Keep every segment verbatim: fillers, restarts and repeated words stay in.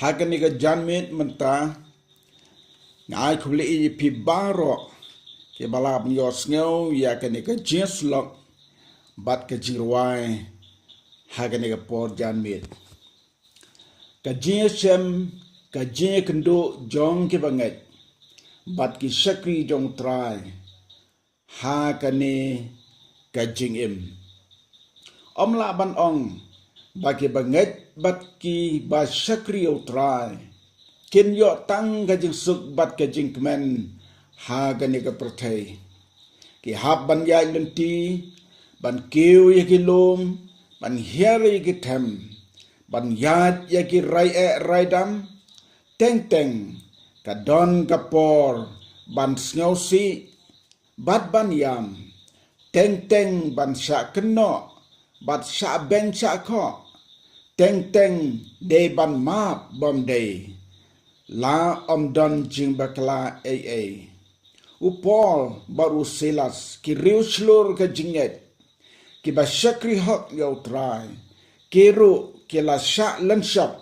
Ha kane ka janmiet mynta, nga ai khublei ïa phi baroh kiba lah ban ïohsngew ïa kane ka jingïasyllok bad ka jingrwai ha kane ka por janmiet. Ka jingïashem, ka jingïakynduh jong kiba ngeit bad ki shakri jong U Trai ha kane ka jingim. Ym lah ban ong ba kiba ngeit bad kiba shakri ïa U Trai kin ïoh tang ka jingsuk bad ka jingkmen ha kane ka pyrthei. Ki hap ban ïaid lynti, ban kiew ïa ki lum, ban hiar ïa ki them, ban ïaid ïa ki rai eh rai dam. Teng teng ka don ka por ban sngewsih bad ban ïam. Teng teng ban shah kynnoh bad shah beng shah khoh. Teng teng dei ban map bym dei, la ym don jingbakla ei ei. U Paul bad u Silas, ki riewshlur ka jingngeit kiba shakri hok ïa U Trai, ki ruh ki la shah lynshop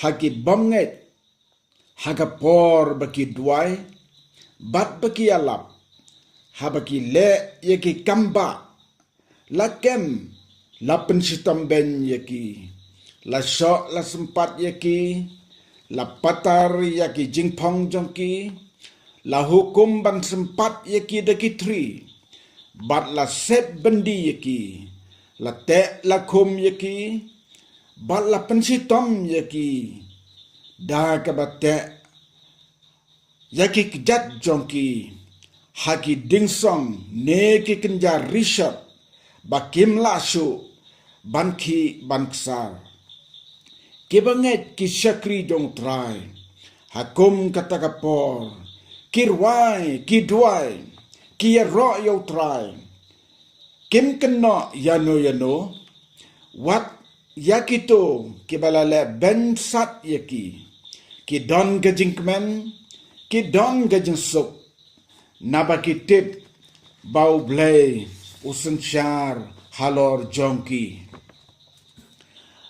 ha ki bym ngeit ha ka por ba ki duwai bad ba ki ïalap, haba ki leh ïa ki kam bah. La kem, la pynshitom beiñ ïa ki, la shoh la sympat ïa ki, la patar ïa ki jingphong jong ki, la hukum ban sympat ïa ki da ki thri, bad la set byndi ïa ki, la teh la khum ïa ki, bad la pynshitom ïa ki da kaba teh ïa ki kjat jong ki ha ki dingsong ne ki kynja rishot, ba kim lah shuh ban khih ban ksar. Kiba ngeit ki shakri jong U Trai, ha kum kata ka por, ki rwai, ki duwai, ki ïaroh ïa U Trai, kim kynnoh ïano ïano, wat ïa kito kiba la leh beiñ sat ïa ki, ki don ka jingkmen, ki don ka jingsuk, naba ki tip ba U Blei u synshar halor jong ki.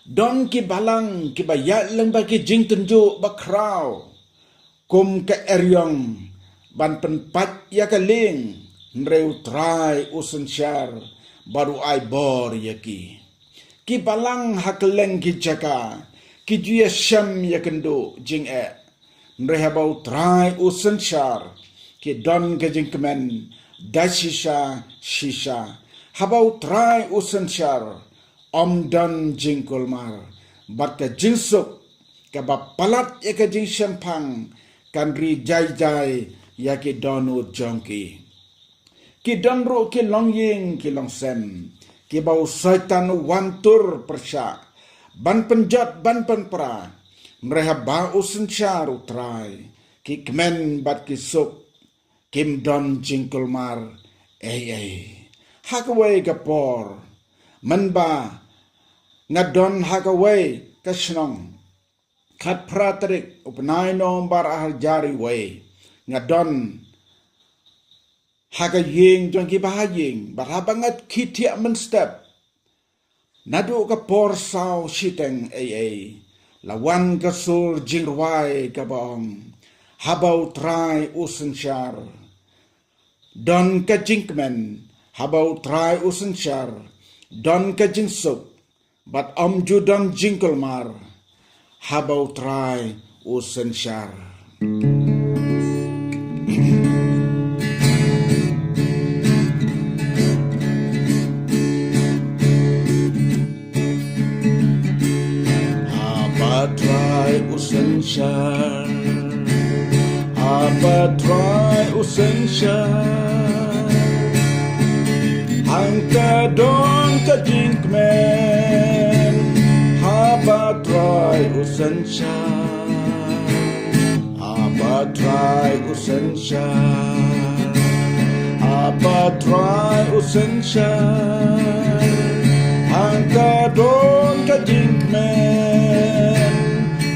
Don ki balang kiba ïaid lyngba ki jingtynjuh bakhraw kum ka eriong ban pynpait ïa ka lieng, hynrei U Trai u synshar bad u ai bor ïa ki. Ki balang ha kylleng ki jaka ki ju ïashem ïakynduh jingeh, hynrei haba U Trai u synshar ki don ka jingkmen da shisha shisha. Haba U Trai u synshar ym don jingkulmar, bad ka jingsuk kaba palat ïa ka jingshemphang kan ri jai jai ïa ki dohnud jong ki. Ki don ruh ki longïing ki longsem kiba u Soitan u wan tur pyrshah ban pynjot ban pynpra, hynrei haba u synshar U Trai, ki kmen bad ki suk, kim don jingkulmar ei ei. Ha kawei ka por, mynba nga don ha kawei ka shnong, khatphra tarik u bnai November arhajar wei, nga don ha ka ïing jong kiba ha ïing, bad haba nga khie thiah mynstep, naduh ka por saw shiteng ei ei, la wan ka sur jingrwai kaba ong, haba U Trai u synshar, don ka jingkmen, haba U Trai u synshar, don ka jingsuk, bad ym ju don jingkulmar, haba U Trai u synshar. Haba Trai u synshar, haba Trai u synshar, hangta don ka jingkmen. Haba Trai u synshar, haba Trai u synshar, haba Trai u synshar, hangta don ka jingkmen.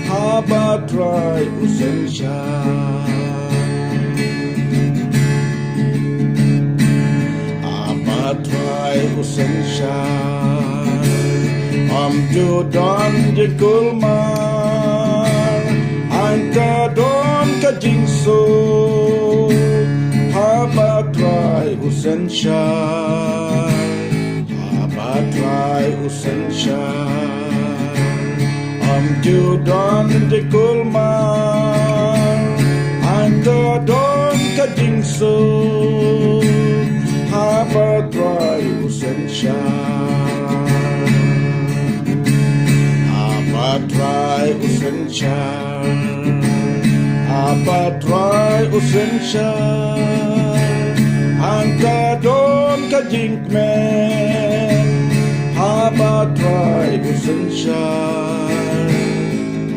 Haba Trai u synshar, haba Trai u synshar, ym ju don jingkulmar. ka jingsuk, haba Trai u synshar, haba Trai u synshar. Ym ju don jingkulmar, hangta don ka jingsuk, haba Trai u synshar, haba Trai u synshar. Haba Trai u synshar, hangta don ka jingkmen. Haba Trai u synshar,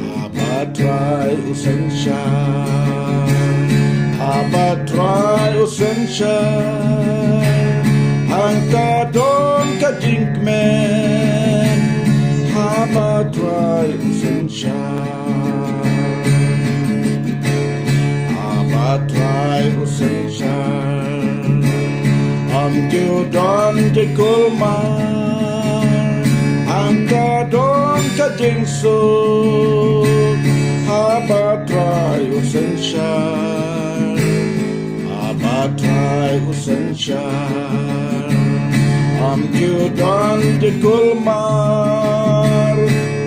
haba Trai u synshar, haba Trai u synshar, hangta don ka jingkmen. Haba Trai u synshar, haba Trai u synshar. Ym ju don jingkulmar, hangta don ka jingsuk, haba Trai u synshar, haba Trai u synshar. Ym ju don jingkulmar,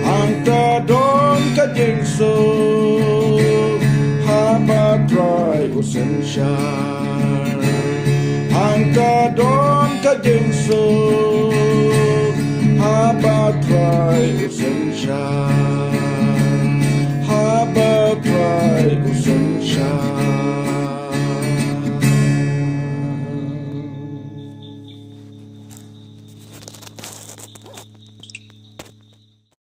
hangta don ka jingsuk, haba Trai u synshar. Hangta don ka jingsuk, haba Trai u synshar.